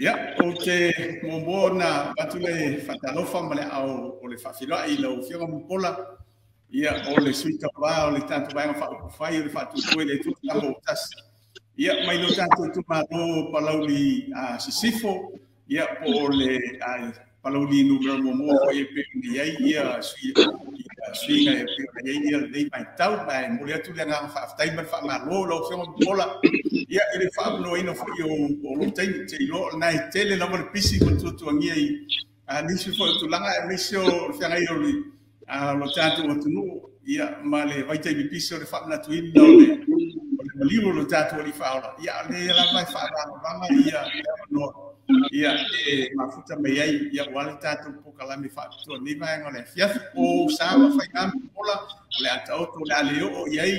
Ia, ou te muamua ona avatu le faatalofa ma le aao o le faafeiloai i lau Afioga Mulipola, ia, o le sui tauva o le tatou Vaega Faaupufai o le Faatuatua i le Atua Samoa ua Tasi. Ia, mai lo tatou itumalo Palauli Sisifo, ia, po o le Palauli numera muamua foi e pei ona i ai ia suiga e pei ona i ai ia lenei vaitau. Ma e momoli atu le agaga faafetai ma le faamalo lau Afioga Mulipola, ia, i le faaavanoaina foi o lou taimi. Te iloa o lena e tele lava le pisi ma tuatuagia i nisi foi o tulaga, aemaise o le feagai o le lo tatou atunuu, ia, ma le vaitaimi pisi o le faamanatuina o le maliu o lo tatou Alii Faaola. Ia, o lea lava e faavagavaga ia le avanoa, ia, e mafuta mai ai, ia, ua le tatou polokalame faapitoa nei vaega o le afiafi. O sa ma faiga Mulipola, o le a taoto, o le a le oo i ai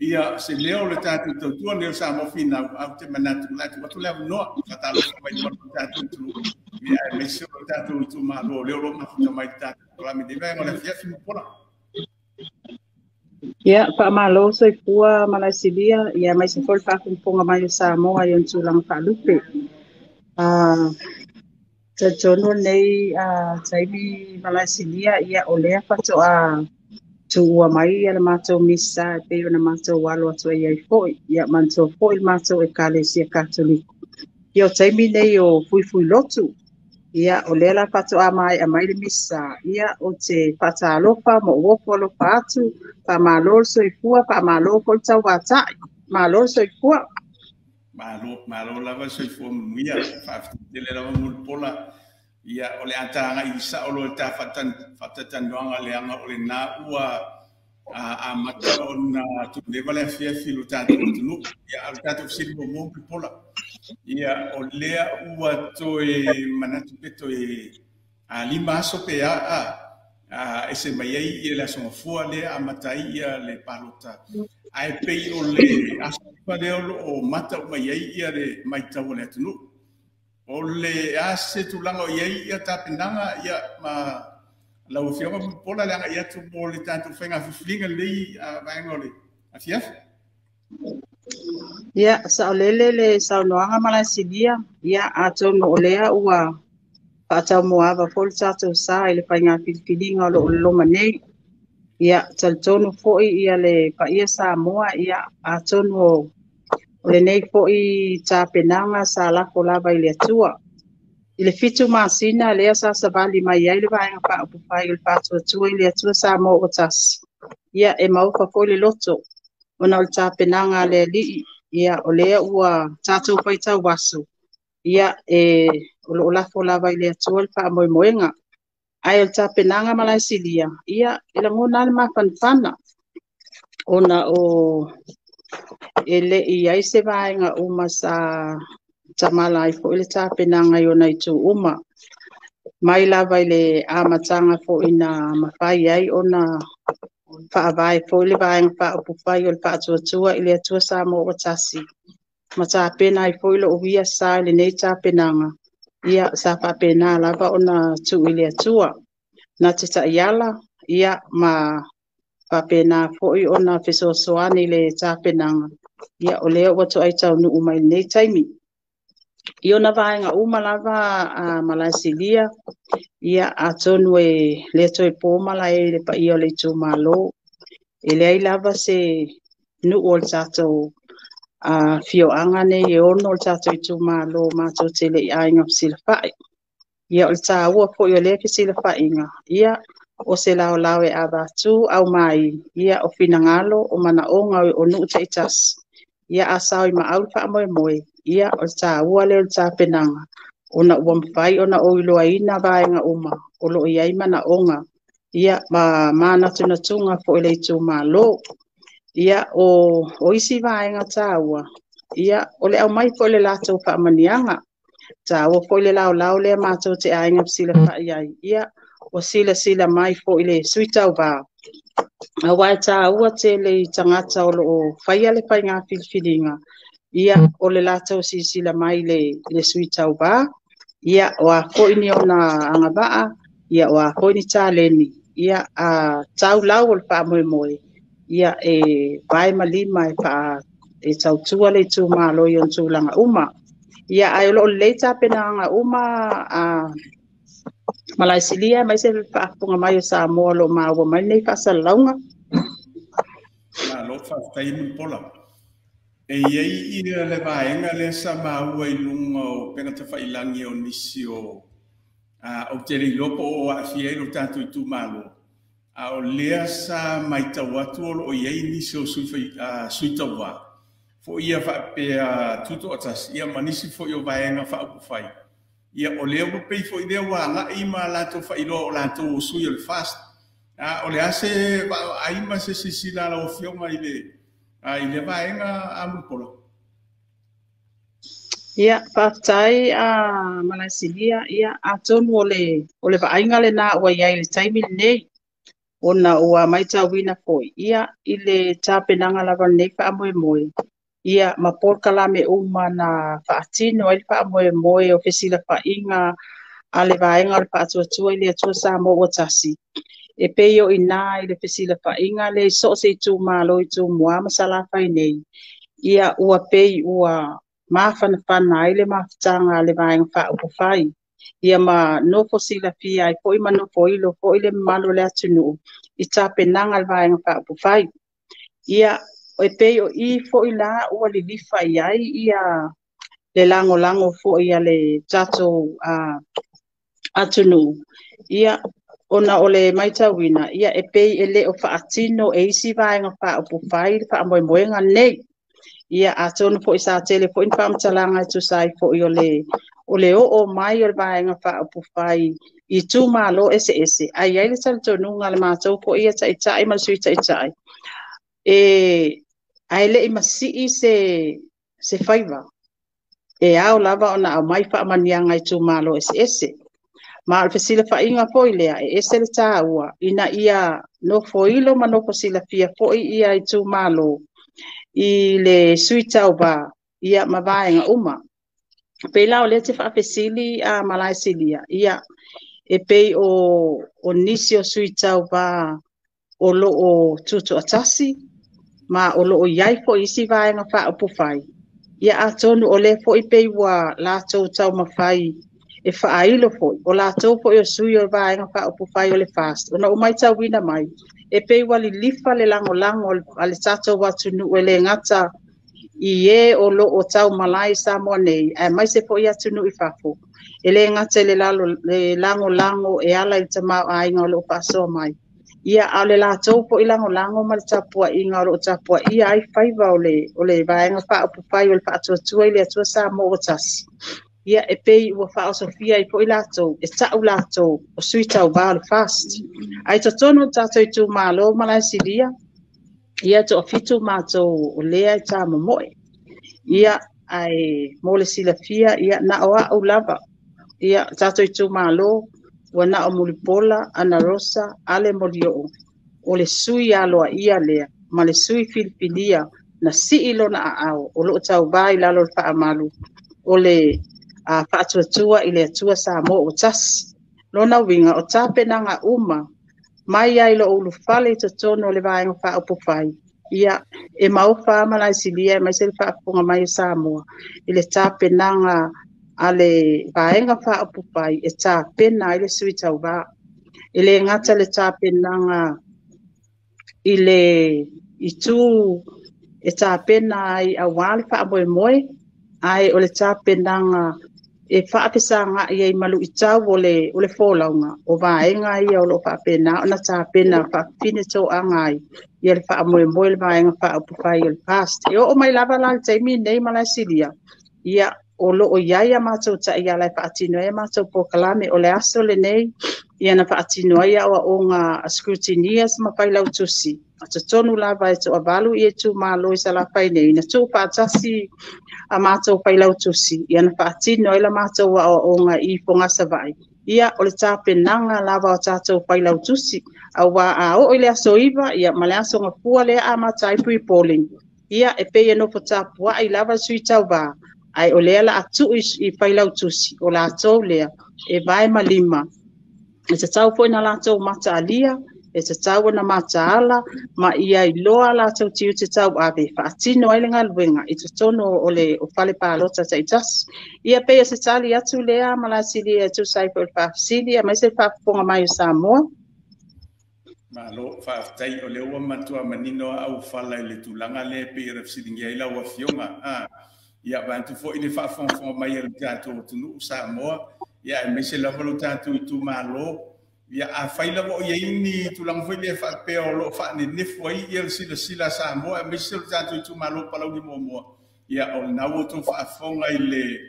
ia se leo o le tatou tautua leo Samoa finau, ae ou te manatu o le a tuu atu le avanoa faatalofa mai i le tatou atunuu, ia, aemaise o le tatou itumalo o lea o lo o mafuta mai le tatou polokalame nei vaega o le afiafi, Mulipola. Ia, faamalo soifua Malaesilia, ia aemaise foi le faafogafoga mai o Samoa i ona tulaga faalupe. Talitonu lenei taimi Malaesilia, ia o lea faatoa tuua mai ia le matou misa e pei ona matou alo atu ai ai foi. Ia manatua foi le matou Ekalesia Katoliko. Ia o taimi nei o fuifui lotu. Ia o lea la faatoa maea mai le misa. Ia o te faatalofa ma ou ofo alofa atu, faamalo le soifua, faamalo foi le tauatai. Malo le soifua. Malo, malo lava le soifua manuia. Faafetai tele lava Mulipola. Ia, o le a tagai sao loa i ta faatatalanoaga leaga o lena ua amata ona tuleva le afiafi i lo tatou atunuu. Ia, a o le tatou fesili muamua Mulipola, ia, o lea ua toe manatu pe toe 5 aso pe a ese mai ai ia le aso Gafua lea amata ai ia le palota. Ae pei o le aso lea o lo o mata uma i ai ia le maitau o le atunuu. O le a se tulaga o i ai ia tapenaga, ia, ma lau Afioga Mulipola le agai atu mo le tatou faiga filifiliga lenei vaega o le afiafi. Ia, saolele le saunoaga Malaesilia. Ia, atonu o lea ua faataumuaava foi le tatou sa i le faiga filifiliga o lo o loma nei. Ia, talitonu foi ia le paia Samoa, ia, atonu o lenei foi tapenaga sa lafo lava i le Atua. I le 7 masina lea sa savali mai ai le Vaega Faaupufai o le Faatuatua i le Atua Samoa ua tasi. Ia, e maofa foi le loto ona o le tapenaga a le Alii. Ia, o lea ua tatou faitau aso. Ia, e o lo o lafo lava i le Atua le faamoemoega. Ae o le tapenaga Malaesilia, ia, e lagona le mafanafana ona o e le i ai se vaega uma sa tamala ai foi le tapenaga i ona itu uma. Mai lava i le amataga foi na mafai ai ona faavae foi le Vaega Faaupufai o le Faatuatua i le Atua Samoa ua tasi, ma tapena ai foi lou ia sa i lenei tapenaga. Ia, sa faapena lava ona tuu i le Atua. Na te taiala, ia, ma faapena foi ona fesoasoani i le tapenaga. Ia, o lea ua toai taunuu mai lenei taimi. I ona vaega uma lava a Malaesilia, ia, atonu e le toe po malae i le paia o le itumalo. E leai lava se nuu o le tatou fioaga nei e ono o le tatou itumalo matou te le i aiga fesilafai. Ia, o le taua foi o lea fesilafaiga, ia, o se laolao e avatu au mai, ia, o finagalo, o manaoga o nuu taitasi. Ia, a sao i maau le faamoemoe, ia, o le taua lea o le tapenaga, ona ua mafai ona oiloaina vaega uma o lo o i ai manaoga, ia, ma manatunatuga foi le itumalo. Ia, o isi vaega taua, ia, o le aumai foi le latou faamaniaga. Taua foi le laolao lea matou te aiga fesilafai ai. Ia, o silasila mai foi le sui tauva. Aua e taua tele i tagata o lo o faia le faiga filifiliga, ia, o le latou silasila mai le sui tauva, ia, o a foi ni ona agavaa, ia, o a foi ni taleni, ia, a tau lau o le faamoemoe, ia, e vae ma lima e tautua le itumalo i ona tulaga uma. Ia ae o loo lelei tapenaga uma a Malaesilia mai se faafofoga mai o Samoa o lo o maua mai nei faasalalauga. Malo faafetai Mulipola. E iai ia le vaega lea sa maua i luga o upega tafailagi o nisi o ou te le iloa po o aafia ai lo tatou itumalo, a o lea sa matau atu o lo o i ai nisi o sui tauvā foi ia faapea tutoatasi ia ma nisi foi o vaega faaupufai. Ia o lea ua pei foi lea ua agai ma latou faailoa o latou o sui o le FAST. O le a se vaai ma se silasila a lau Afioga i le vaega a Mulipola? Ia, faafetai a Malaesilia. Ia, atonu o le vaaiga lena ua i ai i le taimi lenei, ona ua matauina foi, ia, i le tapenaga lava lenei faamoemoe, ia, ma polokalame uma na faatino ai le faamoemoe o fesilafaiga a le vaega o le Faatuatua i le Atua Samoa ua tasi. E pei o ina i le fesilafaiga le so o se itumalo i Tumua ma Salafai nei, ia, ua pei ua mafanafana ai le mafutaga a le vaega faaupufai. Ia ma nofo silafia ai foi ma nofo ilo foi le mamalu o le atunuu i tapenaga a le vaega faaupufai. Ia, e pei o i foi la ua lilifa i ai ia le lagolago foi a le tatou atunuu. Ia, ona o le matauina, ia e pei e le o faatino e isi vaega faaupufai le faamoemoega nei. Ia, atonu foi sa tele foi ni faamatalaga e tusa ai foi o le oo mai o le vaega faaupufai i itumalo eseese, ai ai le talitonuga a le matou foi ia taitai ma le sui taitai, e ae le i masii se faiva, e ao lava ona aumai faamaniaga i itumalo eseese. Ma o le fesilafaiga foi lea, e ese le taua, ina ia nofoilo ma nofo silafia foi ia itumalo i le sui tauvā, ia ma vaega uma. Pei la o lea te faafesili a Malaesilia, ia, e pei o nisi o sui tauvā o lo o tutoatasi, ma o lo o iai foi isi vaega faaupufai. Ia atonu o lea foi pei ua latou taumafai e faailo foi, o latou foi o sui o vaega faaupufai o le FAST, ona o matauina mai, e pei ua lilifa le lagolago a le tatou atunuu e le gata i e o lo o taumalai Samoa nei, aemaise foi atunuu i fafo, e le gata i le lagolago e ala i le tamaoaiga o lo o faasoa mai. Ia, a o le latou foi lagolago ma le tapuaiga o lo o tapuaia ai faiva o le vaega faaupufai o le Faatuatua i le Atua Samoa ua tasi. Ia, e pei ua faaosofia ai foi latou, e ta'u latou o sui tauvā o le FAST. Ae totonu o tatou itumalo Malaesilia, ia toafitu matou o lea e tāmomoe. Ia, ae mo le silafia, ia, na o a'u lava. Ia, tatou itumalo, ua na o Mulipola, Ana Rosa, Ale Molioo, o le sui aloa ia lea, ma le sui filifilia, na sii lona aao, o loo tauvā i lalo o le faamalu, o le Faatuatua i le Atua Samoa ua tasi. Lona uiga o tapenaga uma, mai ai lo ulufale i totonu o le vaega faaupufai, ia, e maofa Malaesilia e mai se le faafofoga mai o Samoa, i le tapenaga a le vaega faaupufai e tapena ai le sui tauvā. E le gata le tapenaga i le itu e tapena ai auā le faamoemoe, ae o le tapenaga e faafesagai ai ma luitau o le folauga, o vaega ia o lo o faapena ona tapena faafine toaga ai ia le faamoemoe le vaega faaupufai o le FAST. E oo mai lava la le taimi nei Malaesilia, ia, o lo o iai a matou taiala e faatino ai a matou polokalame. O le aso lenei, ia na faatino ai aoaoga a scrutineers ma failautusi. A totonu lava e toavalu i itumalo i Salafai nei, na tuufaatasi a matou failautusi, ia na faatino ai la matou aoaoga i Fogasavaii. Ia, o le tapenaga lava o tatou failautusi, auā a oo i le aso 9, ia, ma le aso gafua lea amata ai pre-polling. Ia, e pei e nofo tapuai lava le sui tauvā, ae o lea la atu i failautusi, o latou lea, e vae ma lima. E tatau foi na latou mataalia, E tatau ona mataala ma ia iloa latou tiute tauave e faatino ai le galuega i totonu o le o fale palota taitasi. Ia pei o se tali atu lea Malaesilia e tusa ai foi o le faafesili aemaise le faafofoga mai o Samoa. Malo, faafetai o lea ua matua manino au fala i le tulaga lea e pei ona fesiligia ai lau afioga. Ia vaeatu foi le faafogafoga mai a le tatou atunuu Samoa, ia aemaise lava lo tatou itumalo. Ia afai lava o i ai ni tulaga foi lea faapea o lo o faanenefu ai ia le silasila a Samoa aemaise o le tatou itumalo Palauli muamua, ia o lena ua outou faafofoga i le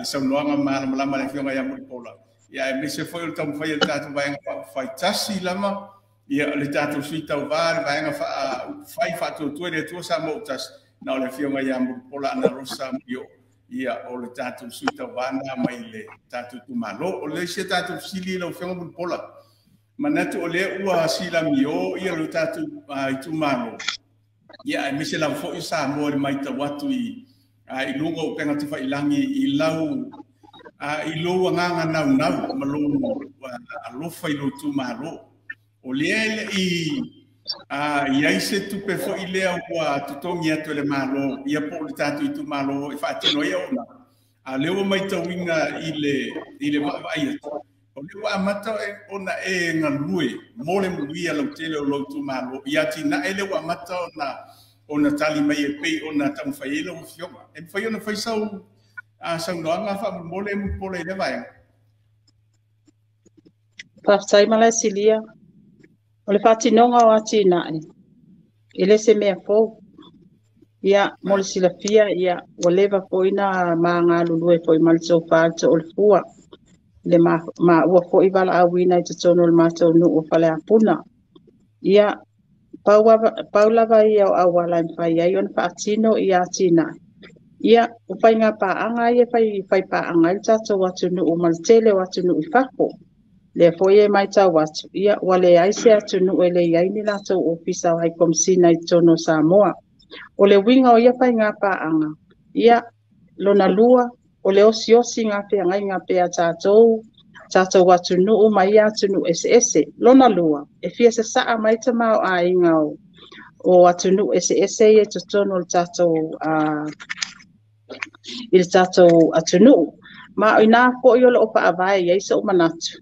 saunoaga malamalama a le afioga ia Mulipola. Ia aemaise foi o le taumafai o le tatou Vaega Faaupufai tasi lava, ia le tatou sui tauva, le Vaega Faaupufai Faatuatua i le Atua Samoa ua tasi, na o le afioga ia Mulipola Anarosa Molioo, ia o le tatou sui tauva na mai le tatou itumalo. O le isi a tatou fesili lau afioga Mulipola, manatu o lea ua silamio ia le tatou itumalo, ia aemaise lava foi Samoa i le matau atu i luga o upega tafailagi i lau i lou agaga naunau ma lou alofa i lou itumalo. O lea e le i i ai se tupe foi lea ua totogi atu e le Malo, ia po o le tatou itumalo e faatino ai ona. A lea ua matauina i le vaavaai atu, o lea ua amata ona e galue mo le manuia lautele o lou itumalo. Ia atinae lea ua amata ona tali mai e pei ona taumafai ai lau afioga. E mafai ona fai sau saunoaga faamolemole Mulipola i lea vaega. Faafetai Malaesilia. O le faatinoga o atinae, e le se mea fou. Ia, mo le silafia, ia, ua leva foi na magalulue foi ma le tofa le toolefua. Le maua foi valaauina i totonu o le matou nuu o Faleapuna. Ia, pau lava ia o auala e mafai ai ona faatino ia atinae. Ia, o faiga paaga ia fai paaga ai le tatou atunuu ma le tele o atunuu i fafo. Lea foi e matau atu, ia, ua leai se atunuu e leai ni latou ofisa o High Commissioner i totonu o Samoa. O le uiga o ia faiga paaga, ia, lona lua, o le osiosi ngā feagaiga pea tatou atunuu ma ia atunuu eseese. Lona lua, e fia sasaa mai tamaoaiga o atunuu eseese ia i totonu o le tatou i le tatou atunuu. Ma o ina foi o loo faavae i ai sou manatu.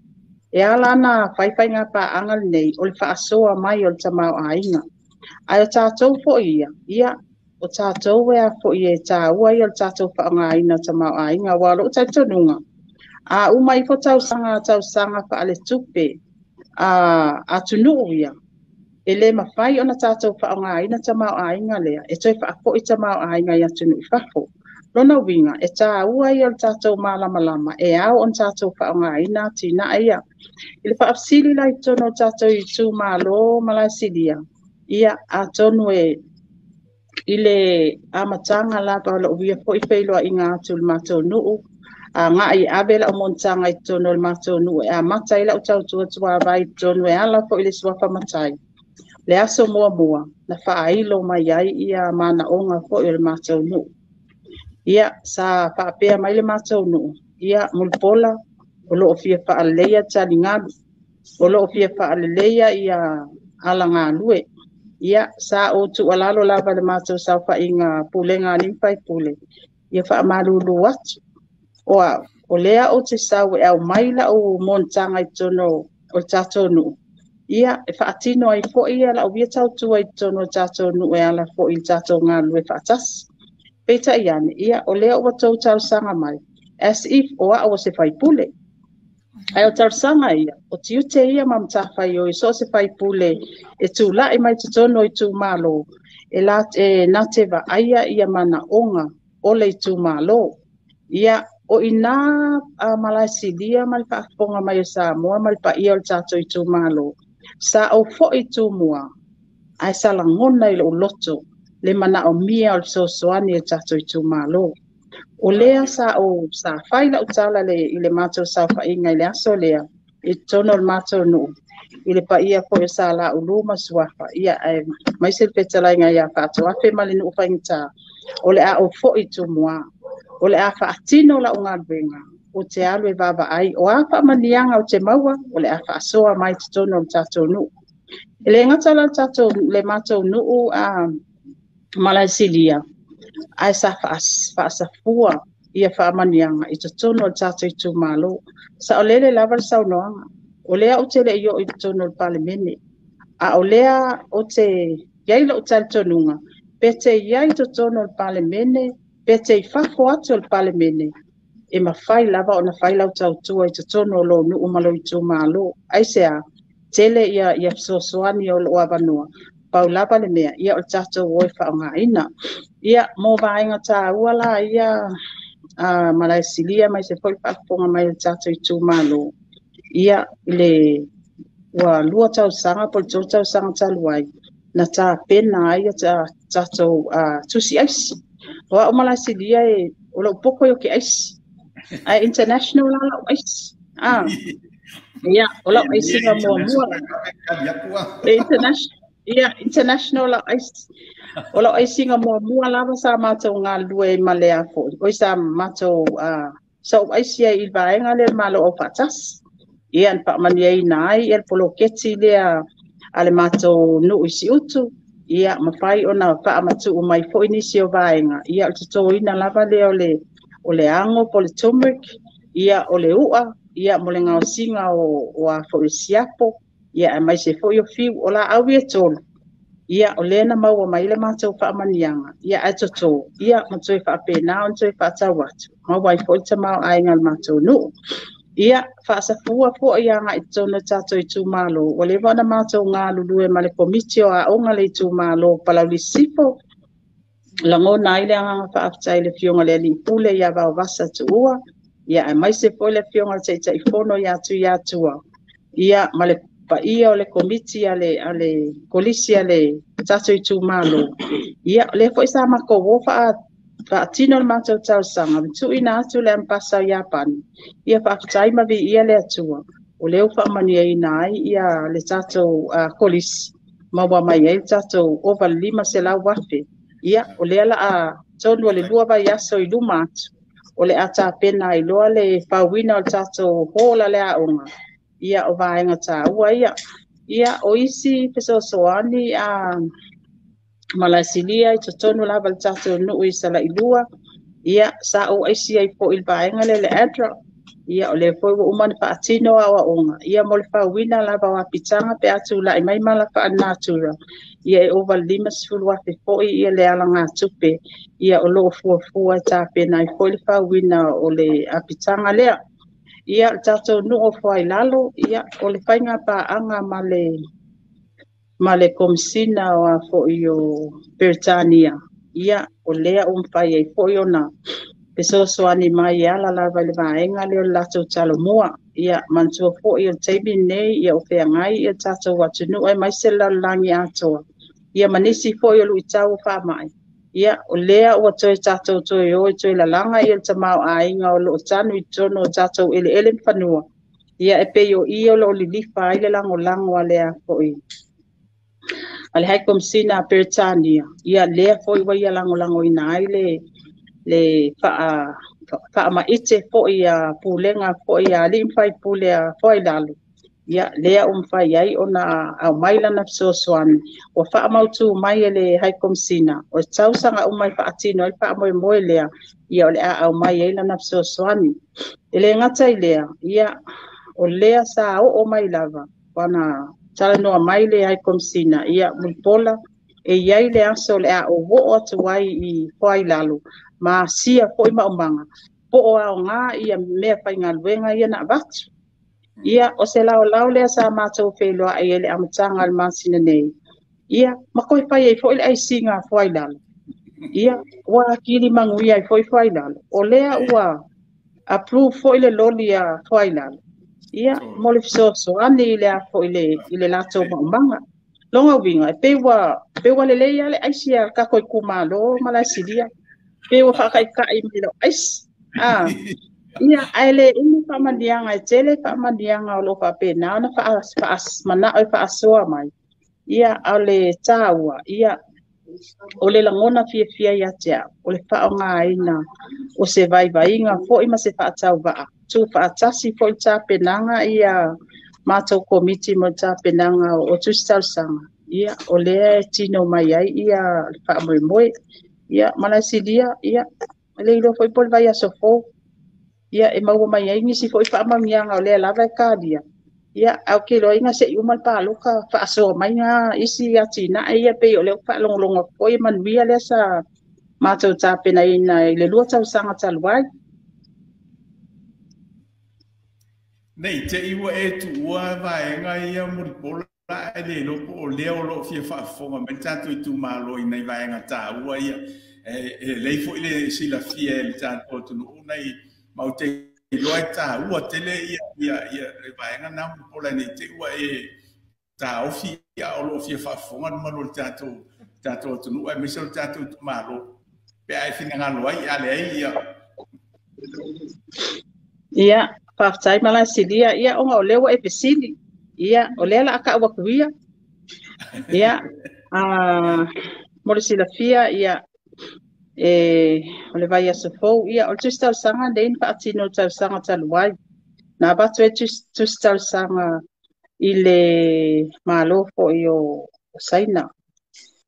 E ala na faifaiga paaga lenei o le faasoa mai o le tamaoaiga. Ae o tatou foi ia, ia, o tatou e a foi e tāua ia o le tatou faaaogaina o tamaoaiga, aua o lou talitonuga. A uma ifo tausaga faaletupe atunuu ia, e le mafai ona tatou faaaogaina tamaoaiga lea, e toe faafoi tamaoaiga i atunuu i fafo. Lona uiga, e tāua ia o le tatou malamalama, e ao ona tatou faaaogaina atinae ia. I le faafesili la i totonu o tatou itumalo Malaesilia, ia, atonu e i le amataga lava o lou ia foi feiloaiga atu i le matou nuu, agai ave lau monotaga i totonu o le matou nuu e amata ai lau tautua tuavai i totonu e ala foi i le suafa matai. Le aso muamua na faailo mai ai ia manaoga foi o le matou nuu. Ia, sa faapea mai le matou nuu, ia, Mulipola, o loo fia faaleleia taligalu, o loo fia faaleleia ia alagalue. Ia, sa ou tuualalo lava le matou saofaiga pulega a alii ma faipule, ia faamalulu atu. O au, o lea ou te sau e aumai lau monotaga i totonu o le tatou nuu, ia, e faatino ai foi ia lau ia tautua i totonu o le tatou nuu e ala foi i le tatou galulue faatasi. Peitai ane, ia, o lea ua tou talosaga mai, as if o au o se faipule. Ae o talosaga ia, o tiute ia ma matafaioi so o se faipule e tulai mai totonu o itumalo, e na te vaaia ia manaoga o le itumalo. Ia, o ina Malaesilia ma le faafofoga mai o Samoa ma le paia o le tatou itumalo, sa ou foi tumua, ae sa lagona i lou loto le manaomia o le fesoasoani i le tatou itumalo. O lea sa ou sa fai lau tala i le matou saofaiga i le aso lea, i totonu o le matou nuu, i le paia foi o sa Laulu ma Suafa, ia, aemaise le fetalaiga ia Faatoafe ma le nuu faigata, o le a ou foi tumua. O le a faatino la'u galuega ou te alu e vaavaai o a faamanuiaga ou te maua o le a faasoa mai totonu o le tatou nuu. E le gata la tatou le matou nuu a Malaesilia, ae sa faasafua ia faamanuiaga i totonu o le tatou itumalo. Saolele lava le saunoaga, o lea ou te le i oo i totonu o le Palemene, a o lea ou te i ai lou talitonuga, pe te i ai i totonu o le Palemene, pe te i fafo atu o le Palemene, e mafai lava ona fai lau tautua i totonu o lou nuu ma lou itumalo. Aisea? Tele ia fesoasoani o loo avanoa, pau lava le mea, ia o le tatou o e faaaogaina. Ia, mo vaega taua la ia Malaesilia mai se foi faafofoga mai le tatou itumalo. Ia, le ua 2 tausaga po o le 3 tausaga talu ai, na tapena ai tatou tusi aisi. O au Malaesilia e o lou poko i o ke aisi. Ai international la lau aisi. Ia, o lau aisi nga muamua. International. Ia, international lau aisi. O lau aisi nga muamua lava sa matou galulue ai ma le a foi. Oi sa matou sa ou aisi ai i vaega lea Malo Aufaatasi. Ia, na faamanuiaina ai ia le poloketi lea a le matou nuu i Siutu. Ia, mafai ona faamatuu mai foi nisi o vaega. Ia, o le totoina lava lea o le ango po o le turmeric, ia, o le ua, ia, mo le gaosiga o a foi siapo, ia, aemaise foi o fiu, o laau ia e 3. Ia, o lea na maua mai le matou faamanuiaga, ia, ae toto, ia, ma toe faapena ona toe faatau atu, maua ai foi le tamaoaiga o le matou nuu. Ia, faasafua foi agai i totonu o tatou itumalo, ua leva ona matou galulue ma le komiti o aoga le itumalo Palauli Sisifo, lagona ai le agaga faafetai i le Afioga i le Alii Pule ia Vaovasa Tuua, ia, aemaise foi le Afioga i le Taitaifono ia Tuiatua, ia, ma le paia o le komiti a le kolisi a le tatou itumalo. Ia, o lea foi sa matou o faatino le matou talosaga, ma tuuina atu le ambasa o Iapani, ia faafetai ma viia le Atua, o lea ua faamanuiaina ai ia le tatou kolisi, maua mai ai le tatou ova 500,000. Ia, o lea la a tonu o le 2 vaiaso i luma atu, o le a tapena ai loa le fauina o le tatou hola le aoga, ia, o vaega taua ia. Ia, o isi fesoasoani a Malaesilia i totonu lava le tatou nuu i Salailua, ia, sa ou aisi ai foi i le vaega lea le ADRA, ia, o lea foi ua uma ona faatino aoaoga, ia, mo le fauina lava o apitaga pe a tulai mai mala faalenatura, ia, e ova 50,000 foi ia le alagatupe, ia, o loo fuafua e tapena ai foi le fauina o le apitaga lea. Ia, le tatou nuu o Fuailalo, ia, o le faiga paaga ma le komisina o a foi o Peretania, ia, o lea ua mafai ai foi ona fesoasoani mai e ala lava i le vaega lea o le latou talomua. Ia, manatua foi o le taimi lenei, ia, o feagai ia tatou atunuu aemaise le lalolagi atoa, ia, ma nisi foi o luitau o faamai. Ia, o lea ua toe tatou toe o e toe lalaga ia le tamaoaiga o loo tanu i totonu o tatou eleele ma fanua. Ia, e pei o i o loo lilifa ai le lagolago a le a foi a le High Komisina a Peretania, ia, lea foi ua ia lagolagoina ai le faamaite foi a pulega foi a alii ma faipule a Fuailalo. Ia, lea ua mafai ai ona aumai lana fesoasoani, ua faamautu mai e le High Komisina, o tausaga uma e faatino ai le faamoemoe lea, ia, o le a aumai ai lana fesoasoani. E le gata i lea, ia, o lea sa oo mai lava, wana talanoa mai le High Komisina, ia, Mulipola, e iai le aso o le a oo atu ai i Fuailalo, ma asia foi maumaga, po o aoga ia mea faigaluega ia na avatu. Ia, o se laolao lea sa matou feiloai ai le amataga o le masina nei, ia, ma koe fai ai foi le aisiga a Fuailalo. Ia, ua akili manuia ai foi Fuailalo. O lea ua approve foi le loli a Fuailalo. Ia, mo le fesoasoani i le a foi i le latou maumaga. Longa uiga, e pei ua lelei lava le aisi a kako itumalo Malaesilia. Pei ua faakaikai mai lau aisi. Ia, ae le umi faamanuiaga e tele faamanuiaga o loo faapena ona manao e faasoa mai. Ia, a o le taua, ia, O le lagona fiafia ia te au, o le faaaogaina o se vaivaiga foi ma se faatauvaa. Tuufaatasi foi le tapenaga ia matou komiti mo le tapenaga o tusi talosaga. Ia, o lea e tino mai ai ia le faamoemoe. Ia, Malaesilia, ia, e le iloa foi po o le vaiaso fou. Ia, e maua mai ai nisi foi faamanuiaga o lea lava e kalia. Ia, ae ou te iloaina se i uma le paloka faasoa mai ngā isi atinae ia pei o lea ua faalogologo atu foi e manuia lea sa matou tapenaina i le 2 tausaga talu ai. Nei te i ua e tuua vaega ia Mulipola ae le iloa po o lea o lo o fia faafofoga mai le tatou itumalo i nai vaega taua ia. E lelei foi le silafia e le tatou atunuu nai ma ou te iloa e taua tele ia le vaega na Mulipola nei te i ua e taofi a o lo o fia faafofoga le mamalu o le tatou atunuu aemaise o le tatou itumalo pe a e finagalo ai a leai ia. Ia, faafetai Malaesilia, ia ona o lea ua e fesili. Ia, o lea la a ta'u atu ia. Ia, mo le silafia, ia, o le vaiaso fou, ia, o le tusi talosaga nei na faatino i le tausaga talu ai. Na avatu ai tusi talosaga i le Malo foi o Saina.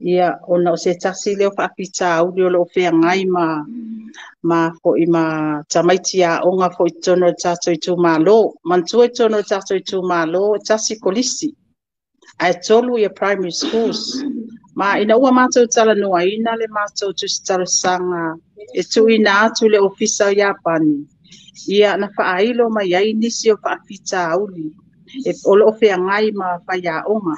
Ia, ona o se tasi lea o faafitauli o lo o feagai ma foi ma tamaiti aoga foi i totonu o le tatou itumalo. Manatua i totonu o le tatou itumalo, e tasi kolisi, ae 3 ia primary schools. Ma ina ua matou talanoaina le matou tusi talosaga e tuuina atu i le ofisa o Iapani, ia na faailo mai ai nisi o faafitauli o lo o feagai ma faiaoga.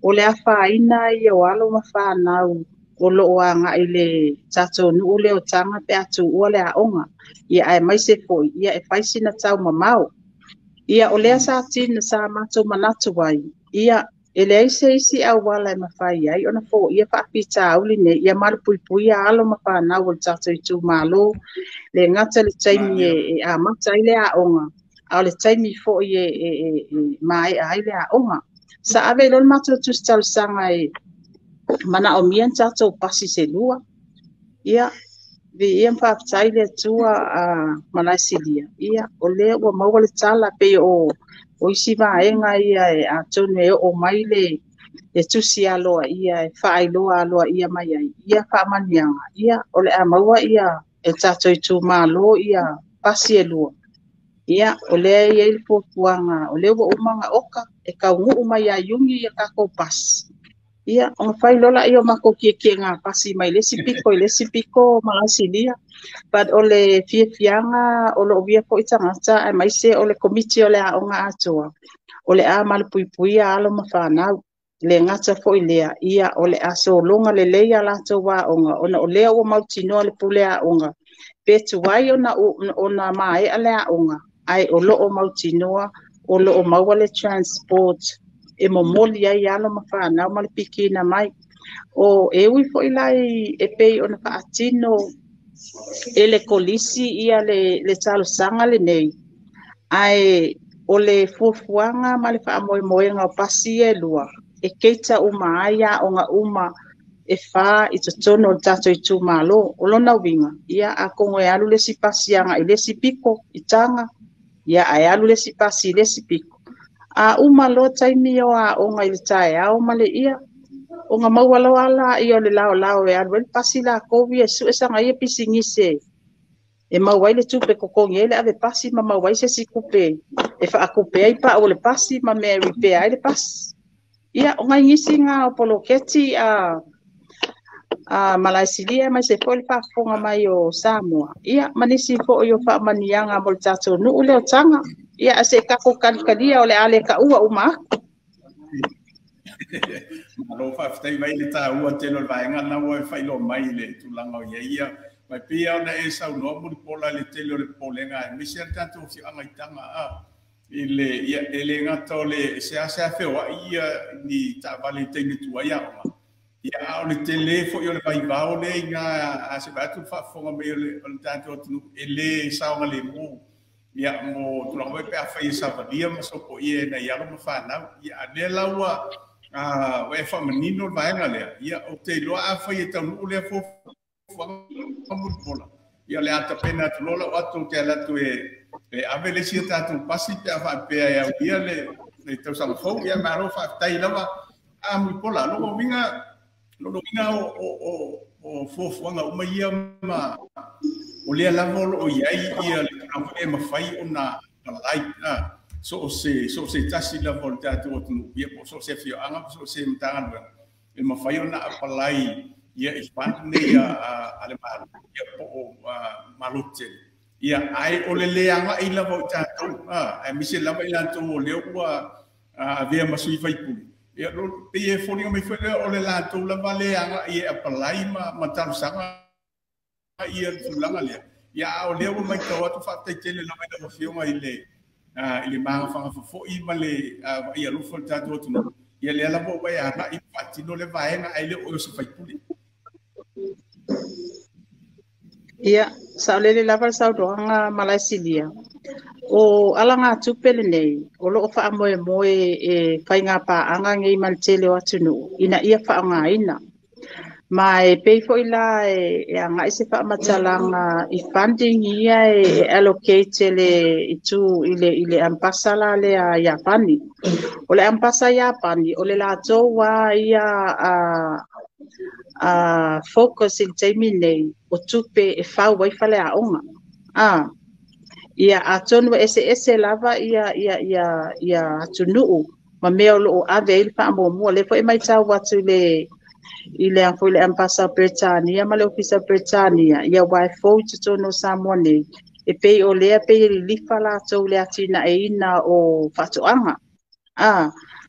O le afaina ia o alo ma fanau o lo o agai le tatou nuu lea o Taga pe a tuua le aoga. Ia aemaise foi, ia e fai sina tau mamao. Ia o lea sa tina sa matou manatu ai, ia e leai se isi auala e mafai ai ona foia faafitauli nei, ia malupuipuia alo ma fanau o le tatou itumalo, le gata le taimi e amata ai le aoga, a o le taimi foi e maea ai le aoga. Sa ave i loa le matou tusi talosaga e manaomia ni tatou pasi se 2. Ia, viia ma faafetai le Atua a Malaesilia. Ia, o lea ua maua le tala pei o isi vaega ia e atonu e oo mai le tusi aloa ia e faailoa aloa ia mai ai. Ia faamanuiaga, ia o le a maua ia e tatou itumalo ia pasi e 2. Ia, o lea e i ai le fuafuaga, o lea ua uma ona oka e taunuu mai ia Iuni ia tatou pasi. Ia, ona fai loa lea o matou tietie pasi mai le isi pito i le isi pito Malaesilia. But o le fiafiaga o loo via foi tagata aemaise o le komiti o le aoga atoa, o le a malupuipuia alo ma fanau. Le gata foi lea, ia o le a sologa lelei a latou aoga, ona o lea ua mautinoa le pule aoga, pe tuai ona maea le aoga, ae o loo mautinoa o loo maua le transport e momoli ai alo ma fanau ma le pikina mai. O e ui foi lai e pei ona faatino e le kolisi ia le talosaga lenei, ae o le fuafuaga ma le faamoemoega o pasi ia e 2, e keita uma ai aoga uma e 4 i totonu o le tatou itumalo. O lona uiga, ia atonu e alu le isi pasi agai i le isi pito i Taga, ia ae alu le isi pasi i le isi pito. A uma loa taimi o aoga i le taeao ma le ia, ona maua loa la ia o le laolao e alu ai le pasi latou ia e sue saga ia pisinisi e maua ai le tupe totogi ai le ave pasi ma maua ai se isi tupe e faatupe ai pau o le pasi ma mea e repair ai le pasi. Ia, o nai nisi ngā o poloketi a Malaesilia aemaise foi le faafofoga mai o Samoa. Ia, ma nisi foi o faamanuiaga mo le tatou nuu lea o Taga. Ia, ae se i tatou kalikalia o le a le taua uma atu. Malo faafetai mai le taua tele o le vaega na ua e faailoa mai i le tulaga o i ai ia. Mai pei ona e saunoa Mulipola le tele o le popolega aemaise le tatou afioaga i Taga i le ia e le gata o le seasea feoai ia ni taavale i taimi tuai aoga. Ia a o le tele foi o le vaivao le i ngā a se vae atu le faafofoga mai o le tatou atunuu e le saoga lemu. Ia mo tulaga foi pe a fai e savalia ma sopoia e nai alo ma fanau. Ia a lea la ua Ua e faamanino le vaega lea, ia ou te iloa afai e taunuu lea fuafuaga Mulipola, ia o le a tapena atu loa lau ato ou te alu atu e ave le isi a tatou pasi pe a faapea e aulia le tausaga fou. Ia malo faafetai lava. A Mulipola, lona uiga o fuafuaga uma ia ma o lea lava o loo i ai ia le tulaga foi e mafai ona apply so o se tasi lava o le tatou atunuu, ia po o so o se afioaga po o so o se Matagaluega e mafai ona apply ia i fund nei a le Malo, ia po o Malo tetele. Ia ai o le le agai lava o tatou, aemaise lava i latou o lea ua avea ma sui faipule. Ia pei e foliga mai foi lea o le latou lava le agai e apply ma talosaga ia le tulaga lea. Ia a o lea ua matau atu, faafetai tele lava i lau Afioga i le magafagafa foi ma le vaai alofa o le tatou atunuu. Ia lea lava ua e agai faatino le vaega ae le o se faipule. Ia, saolele lava le saunoaga Malaesilia. O alaga tupe lenei, o loo faamoemoe e faiga paaga nei ma le tele o atunuu ina ia faaaogaina. Ma e pei foi la e agai se faamatalaga i funding ia e allocate le itu i le ambasa la lea Iapani. O le ambasa Iapani, o le latou a ia a focus i le taimi nei o tupe e fau ai faleaoga. Ia atonu e eseese lava ia atunuu ma mea o loo ave ai le faamuamua. Lea foi e matau atu i le foi le ambasa Britania ma le ofisa Britania, ia ua e fou i totonu o Samoa nei, e pei o lea pei e lilifa latou le atinaeina o faatoaga.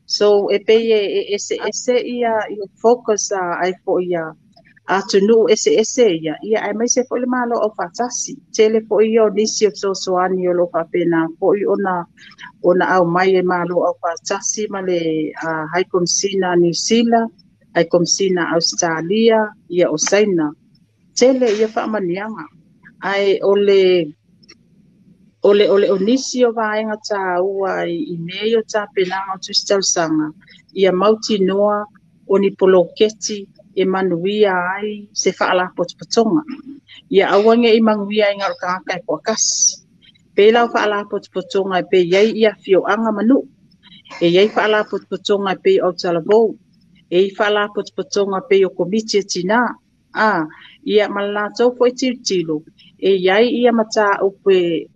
So e pei e eseese ia focus ai foi ia atunuu eseese ia, ia aemaise foi le Malo aufaatasi. Tele foi ia o nisi o fesoasoani o loo faapena foi ona aumai e Malo aufaatasi ma le High Commissioner New Zealand, High Commissioner Australia, ia o Saina. Tele ia faamaniaga. Ae o le o nisi o vaega taua i mea ia o tapenaga o tusi talosaga, ia mautinoa o ni poloketi e manuia ai se faalapotopotoga. Ia aua ne i manuia ai na o le tagata e toatasi. Pei la o faalapotopotoga e pei ai ia afioaga ma nuu. E i ai faalapotopotoga e pei o autalavou. E i faalapotopotoga pei o komiti e tina. Ia ma le latou foi tilotilo, e i ai ia mataupu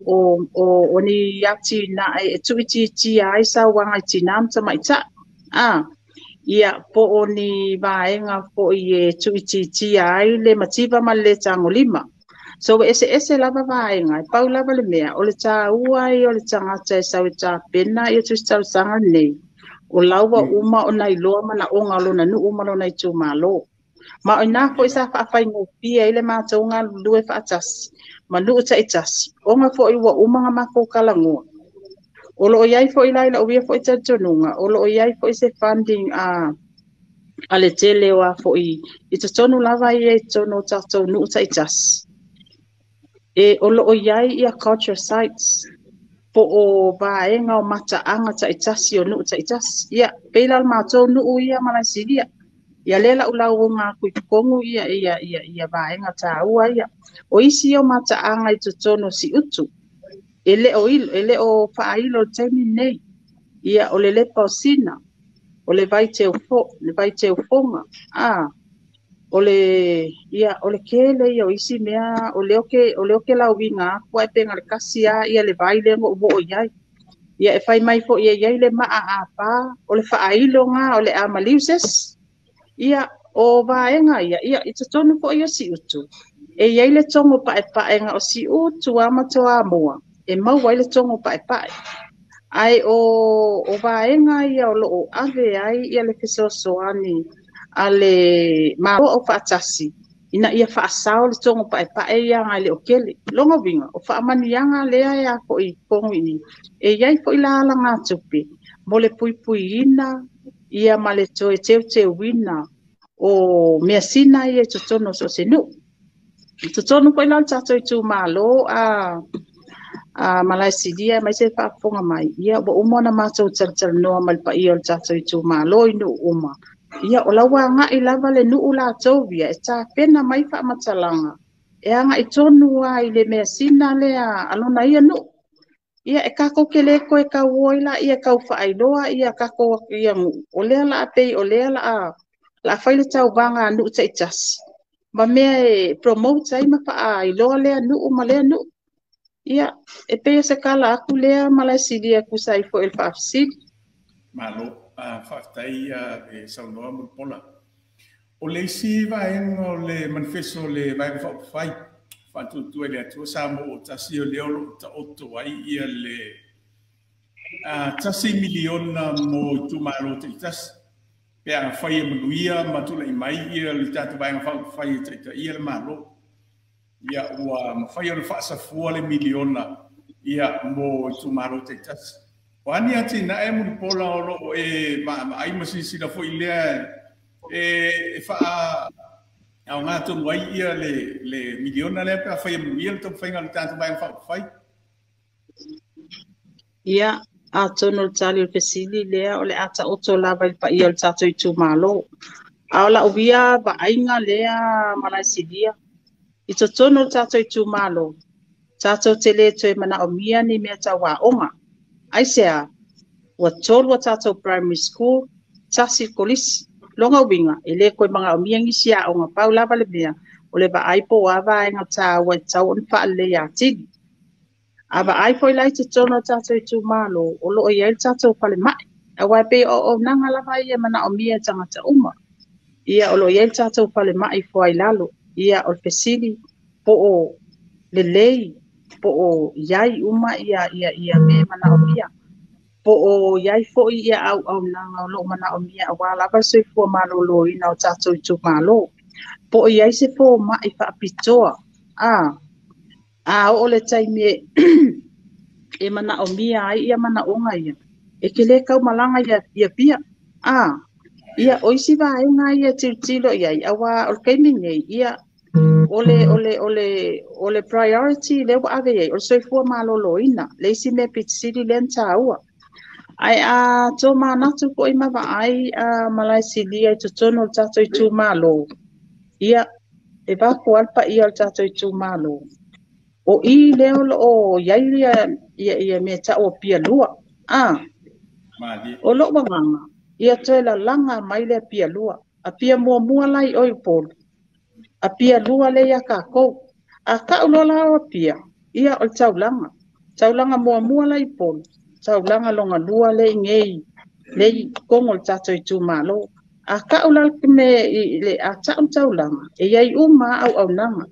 o ni atinae e tuuitiitia ai sauaga i tina ma tamaitai. Ia po o ni vaega foi e tuuitiitia ai le mativa ma le le tagolima. So e eseese lava vaega, e pau lava le mea, o le taua ai o le tagata e sau e tapena ia tusi talosaga lenei, o laua uma ona iloa manaoga o lona nuu ma lona itumalo. Ma o ina foi sa faafaigofie ai le matou galulue faatasi ma nuu taitasi, ona foi ua uma ona matou talanoa. O loo i ai foi la i lau ia foi talitonuga, o loo i ai foi se funding a le tele o a foi i totonu lava ia i totonu o tatou nuu taitasi. E o loo i ai ia culture sites po o vaega o mataaga taitasi o nuu taitasi. Ia pei la o le matou nuu ia Malaesilia. Ia lea lau lauga atu i totonu ia vaega taua ia. O isi o mataaga i totonu o Siutu, e le o faailo le taimi nei. Ia o le lepa o Sina, o le vai teufoga, o le ia o le kele ia o isi mea o leo ke lauiga atu ai pe le kasi a ia le vai le ngo o i ai. Ia e fai mai foi e iai le maa apa o le faailo nga o le amaliuses. Ia o vaega ia ia i totonu foi o Siutu. E iai le tongo paepae nga o Siutu a ma Toamua. E maua ai le tongo paepae. Ai o vaega ia o loo ave ai ia le fesoasoani a le Malo aufaatasi ina ia faasao le tongo paepae ia ngai le o kele. Longa uiga, o faamaniaga lea e a foi tonu i. E iai foi la alaga tupe mo le puipuiina ia ma le toe teuteuina o measina ia i totonu o so o se nuu. I totonu foi la o le tatou itumalo a Malaesilia mai se faafofoga mai, ia ua uma ona matou talatalanoa ma le paia o le tatou itumalo i nuu uma. Ia o lau agai lava le nuu latou ia e tapena mai faamatalaga e agai tonu lava i le measina lea a lona ia nuu. Ia e tatou te le toe tau oi la ia tau faailoa ia tatou ia nuu. O lea la pei o lea la fai le tauvaga a nuu taitasi ma mea e promote ai ma faailoa lea nuu ma lea nuu. Ia, e pei se kala aku lea Malaesilia tusa ai foi le faafesili. Malo, faafetai e saunoa Mulipola. O le isi vaega o le manifesto o le Vaega Faaupufai, Faatuatua i le Atua Samoa ua tasi o lea o lo o taoto ai ia le $1 miliona mo itumalo taitasi. Pe a fai e manuia ma tulai mai ia le tatou Vaega Faaupufai e taitaia le Malo. Ia ua mafai ona faasafua le miliona ia mo itumalo taitasi. O a ni atinae Mulipola o lo o e vaavaai ma silasila foi lea e faaaoga tonu ai ia le miliona lea pe a fai e manuia le taumafaiga o le tatou Vaega Faaupufai? Ia, atonu o le tali o le fesili lea o le a taoto lava i le paia o le tatou itumalo. A o lau ia vaaiga lea Malaesilia, i totonu o le tatou itumalo, tatou te le toe manaomia ni mea tauaoga. Aisea, ua 3 a tatou primary school, 1 le kolisi. Longa uiga, e le toe manaomia nisi aoga, pau lava le mea, o le vaai po o a vaega taua e tatau ona faaleleia atili. A vaai foi la i totonu o le tatou itumalo, o lo o i ai le tatou falemai. Aua e pei o auaunaga lava ia e manaomia e tagata uma. Ia, o lo o i ai le tatou falemai i Fuailalo. Ia, o le fesili po o lelei, po o iai uma ia mea manaomia. Po o iai foi ia auaunaga o lo o manaomia aua lava le soifua maloloina o tatou itumalo. Po o iai se fomai faapitoa. A oo le taimi e manaomia ai ia manaoga ia, e te le taumalaga ia pia. Ia o isi vaega ia tilotilo iai, aua o le taimi nei, ia o le priority lea ua ave iai, o le soifua maloloina, le isi mea pitisili lea na taua. Ae a tō manatu foi ma vaai Malaesilia i totonu o le tatou itumalo, ia e vaku lava le paia o le tatou itumalo. O i lea o lo o iai ia mea tau o pia lua. O lou agaga, ia toe lalaga mai le pia lua. A pia muamua la i oi Upolu, a pia lua le ia kākou. A kau loa la o pia, ia o le taulaga. Taulaga muamua la i Upolu, taulaga longa lua le i ngei, le i kongo le tatou itumalo. A kau la me le a tau taulaga, e iai uma auaunaga.